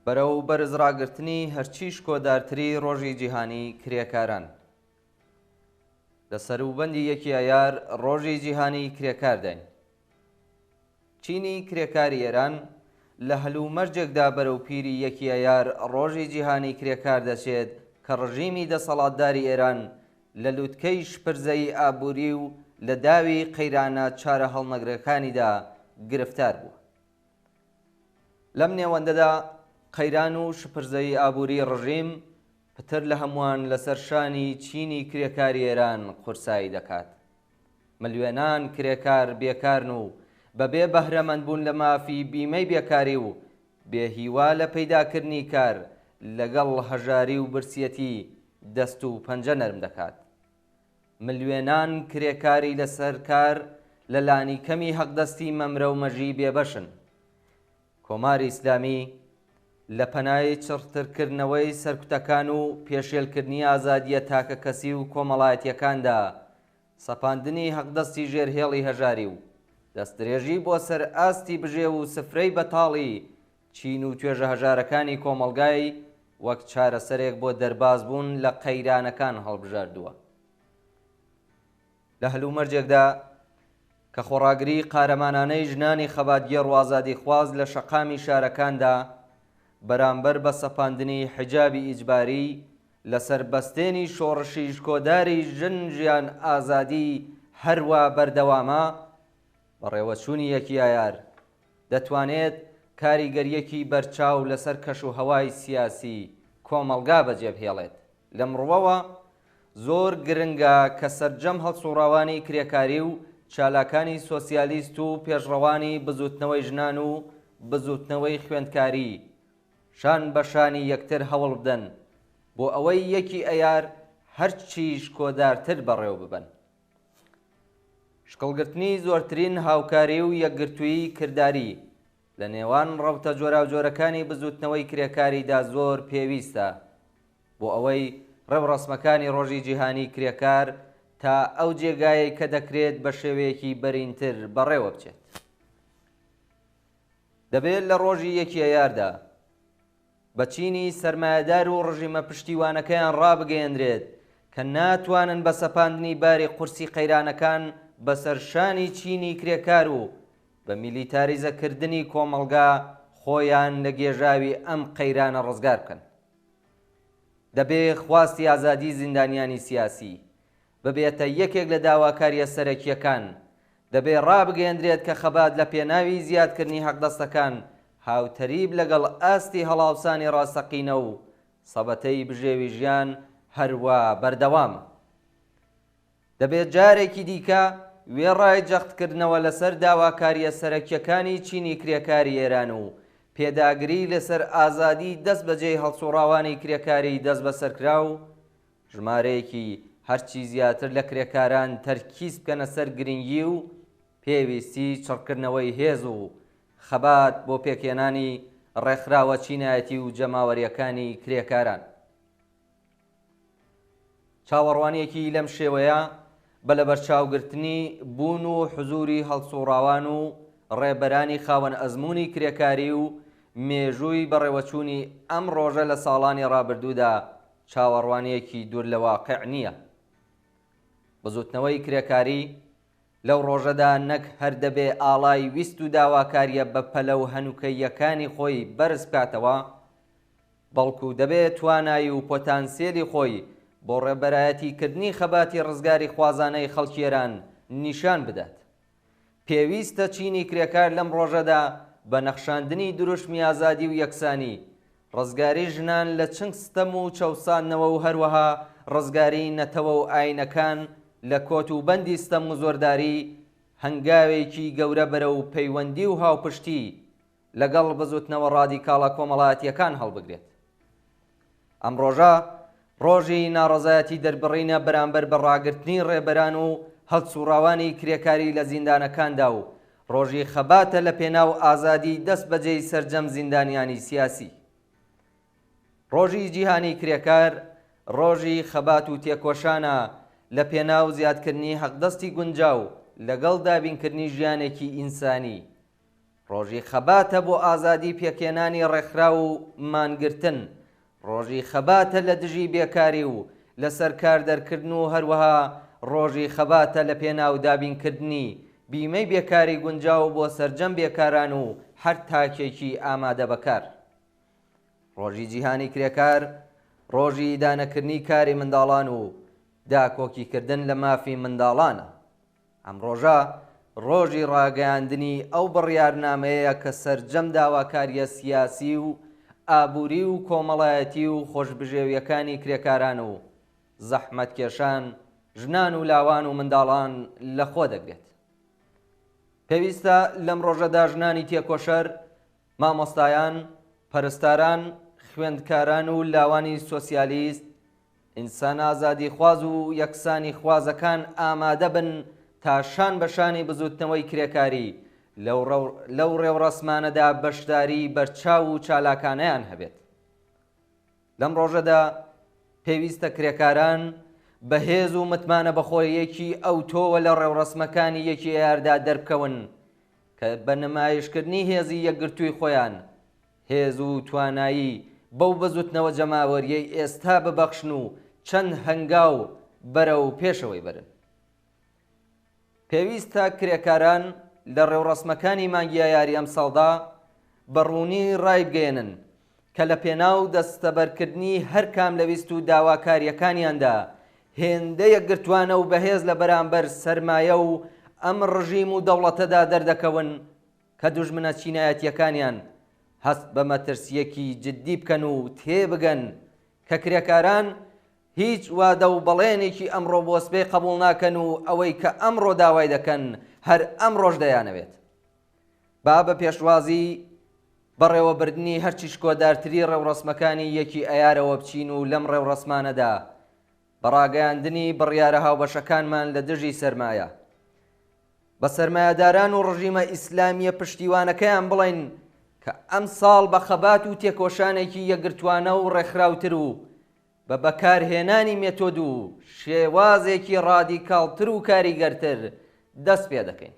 بەرەو بەرز ڕاگرتنی هەرچی شکۆدارتری ڕۆژی جیهانی کرێکاران. لە سەروبەندی یەکی ئایار ڕۆژی جیهانی کرێکارداین. چینی کرێکاری ئێران لە هەلومەرجێکدا بەرەو پیری یەکی ئایار ڕۆژی جیهانی کرێکار دەچێت کە ڕژیمی دەسەڵاتداری ئێران لە لوتکەی شپرزەیی ئابووری و لە داوی قەیرانە چارەهەڵنەگرەکانیدا گرفتار بووە. لەم نێوەندەدا قەیران و شپرزەیی ئابووری ڕژیم پتر لە هەمووان لەسەر شانی چینی کرێکاری ئێران قورسایی دەکات. ملیۆنان کرێکار بێکارن و بەبێ بەهرەمەندبوون لە مافی بیمەی بێکاری و بێ هیوا لە پەیداکردنی کار لەگەڵ هەژاری و برسیەتی دەست و پەنجە نەرم دەکات. ملیۆنان کرێکاری لەسەر کار لە لانیکەمی هەقدەستی مەمرە و مەژی بێبەشن. کۆماری ئیسلامی لە پەنای چڕترکردنەوەی سەرکوتەکان و پێشێلکردنی ئازادییە تاکەکەسی و کۆمەڵایەتییەکاندا، سەپاندنی هەقدەستی ژێر هێڵی هەژاری و دەستدرێژی بۆ سەر ئاستی بژێو و سفرەی بەتاڵی چین و توێژە هەژارەکانی کۆمەڵگای وەک چارەسەرێک بۆ دەربازبوون لە قەیرانەکان هەڵبژاردووە. لە هەلومەرجێکدا کە خۆڕاگریی قارەمانانەی ژنانی خەباتگێڕ و ئازادیخواز لە شەقامی شارەکاندا بەرامبەر بە سەپاندنی حیجابی ئیجباری لەسەر بەستێنی شۆڕشی شکۆداری ژن ژیان ئازادی هەروا بەردەوامە، بەڕێوەچوونی یەکی ئایار دەتوانێت کاریگەرییەکی بەرچاو لەسەر کەشوهەوای سیاسی کۆمەڵگا بەجێبهێڵێت. لەم ڕووەوە زۆر گرنگە کە سەرجەم هەڵسوڕاوانی کرێکاری و چالاکانی سۆسیالیست و پێشڕەوانی بزووتنەوەی ژنان و بزووتنەوەی خوێندکاری شان بە شانی یەکتر هەوڵبدەن بۆ ئەوەی یەکی ئەیار هەرچی شکۆدارتر بەڕێوەببەن. شکڵگرتنی زۆرترین هاوکاری و یەکگرتوویی کرداری لە نێوان ڕەوتە جۆراوجۆرەکانی بزووتنەوەی کرێکاریدا زۆر پێویستە بۆ ئەوەی ڕێوڕەسمەکانی ڕۆژی جیهانیی کرێکار تا ئەو جێگایەی کە دەکرێت بە شێوەیەکی بەرینتر بەڕێوە بچێت. دەبێت لە ڕۆژی یەکی ئەیاردا بە چینی سەرمایەدار و ڕژیمە پشتیوانەکەیان ڕابگەیەنرێت کە ناتوانن بە سەپاندنی باری قورسی قەیرانەکان بەسەر شانی چینی کرێکار و بە میلیتاریزەکردنی کۆمەڵگا خۆیان لە گێژاوی ئەم قەیرانە ڕزگار بکەن. دەبێ خواستی ئازادی زیندانیانی سیاسی ببێتە یەکێک لە داواکارییە سەرەکییەکان، دەبێ ڕابگەیەندرێت کە خەبات لە پێناوی زیادکردنی حەقدەستەکان هاوتەریب لەگەڵ ئاستی هەڵاوسانی ڕاستەقینە و سەبەتەی بژێوی ژیان هەروا بەردەوامە. دەبێ جارێکی دیکە وێڕای جەختکردنەوە لەسەر داواکارییە سەرەکییەکانی چینی کرێکاری ئێران و پێداگری لەسەر ئازادیی دەستبەجێی هەڵسووڕاوانی کرێکاریی دەستبەسەرکراو، ژمارەیەکی هەرچی زیاتر لە کرێکاران تەرکیز بکەنە سەر گرنگی و پێویستی چڕکردنەوەی هێز و خەبات بۆ پێکهێنانی ڕێکخراوە چینایەتی و جەماوەرییەکانی کرێکاران. چاوەڕوانییەکی لەم شێوەیە بە لەبەرچاوگرتنی بوون و حزووری هەڵسووڕاوان و ڕێبەرانی خاوەن ئەزموونی کرێکاری و مێژووی بەڕێوەچوونی ئەم ڕۆژە لە ساڵانی ڕابردوودا چاوەڕوانییەکی دوور لە واقع نییە. بزووتنەوەی کرێکاری لەو ڕۆژەدا نەک هەر دەبێ ئاڵای ویست و داواکارییە بەپەلە و هەنووکەییەکانی خۆی بەرز بکاتەوە، بەڵکو دەبێ توانایی و پۆتانسیێلی خۆی بۆ ڕێبەرایەتیکردنی خەباتی ڕزگاریخوازانەی خەڵکی ئێران نیشان بدات. پێویستە چینی کرێکار لەم ڕۆژەدا بە نەخشاندنی دروشمی ئازادی و یەکسانی، ڕزگاری ژنان لە چنگ ستەم و چەوساندنەوە و هەروەها ڕزگاری نەتەوە و ئایینەکان لە کۆت و بەندی ستەم و زۆرداری، هەنگاوێکی گەورە بەرەو پەیوەندی و هاوپشتی لەگەڵ بزوتنەوە ڕادیکاڵە کۆمەڵایەتییەکان هەڵبگرێت. ئەم ڕۆژە ڕۆژی ناڕەزایەتی دەربڕینە بەرامبەر بە ڕاگرتنی ڕێبەران و هەڵسوڕاوانی کرێکاری لە زیندانەکاندا و ڕۆژی خەباتە لە پێناو ئازادی دەست بەجێی سەرجەم زیندانیانی سیاسی. ڕۆژی جیهانی کرێکار ڕۆژی خەبات و تێکۆشانە لە پێناو زیادکردنی حەقدەستی گونجاو لەگەڵ دابینکردنی ژیانێکی ئینسانی. ڕۆژی خەباتە بۆ ئازادی پێکهێنانی ڕێکخراو و مانگرتن، ڕۆژی خەباتە لە دژی بێکاری و لەسەر کار دەرکردن و هەروەها ڕۆژی خەباتە لە پێناو دابینکردنی بیمەی بێکاری گونجاو بۆ سەرجەم بێکاران و هەر تاکێکی ئامادە بە کار. ڕۆژی جیهانی کرێکار ڕۆژی ئیدانەکردنی کاری منداڵان و داکۆکیکردن لە مافی منداڵانە. ئەم ڕۆژە ڕۆژی ڕاگەیاندنی ئەو بڕیارنامەیەیە کە سەرجەم داواکارییە سیاسی و ئابووری و کۆمەڵایەتی و خۆشبژێوییەکانی کرێکاران و زەحمەتکێشان، ژنان و لاوان و منداڵان لەخۆ دەگرێت. پێویستە لەم ڕۆژەدا ژنانی تێکۆشەر، مامۆستایان، پەرستاران، خوێندکاران و لاوانی سۆسیالیست، ئینسان ئازادیخواز و یەکسانیخوازەکان ئامادە بن تا شان بە شانی بزووتنەوەی کرێکاری لەو ڕێوڕەسمانەدا بەشداریی بەرچاو و چالاکانەیان هەبێت. لەم ڕۆژەدا پێویستە کرێکاران بە هێز و متمانە بەخۆییەکی ئەوتۆوە لە ڕێوڕەسمەکانی یەکی ئایاردا دەربکەون کە بە نمایشکردنی هێزی یەکگرتووی خۆیان هێز و توانایی بەو بزوتنەوە جەماوەریەی ئێستا ببەخشن و چەند هەنگاو بەرەو پێشەوەی بەرن. پێویستە کرێکاران لە ڕێوڕەسمەکانی مانگی ئایاری ئەمساڵدا بە ڕوونی ڕایبگەیەنن کە لە پێناو دەستەبەرکردنی هەر کام لە ویست و داواکارییەکانیاندا هێندە یەکگرتوانە و بەهێز لە بەرامبەر سەرمایە و ئەم ڕژیم و دەوڵەتەدا دەردەکەون کە دوژمنە چینایەتییەکانیان هەست بە مەترسییەکی جددی بکەن و تێبگەن کە کرێکاران هیچ وادە و بەڵێنێکی ئەمڕۆ بۆ سبەی قبوڵ ناکەن و ئەوەی کە ئەمڕۆ داوای دەکەن هەر ئەمڕۆش دەیانەوێت. با بە پێشوازی بەڕێوەبردنی هەرچی شکۆدارتری ڕێوڕەسمەکانی یەکی ئەیارەوە بچین و لەم ڕێوڕەسمانەدا بە ڕاگەیاندنی بڕیارە هاوبەشەکانمان لە دژی سەرمایە بە سەرمایەداران و ڕژیمە ئیسلامییە پشتیوانەکەیان بڵێین کە ئەمساڵ بە خەبات و تێکۆشانێکی یەکگرتوانە و ڕێکخراوتر و بە بەکارهێنانی مێتۆد و شێوازێکی ڕادیکاڵتر و کاریگەرتر دەست پێ دەکەین.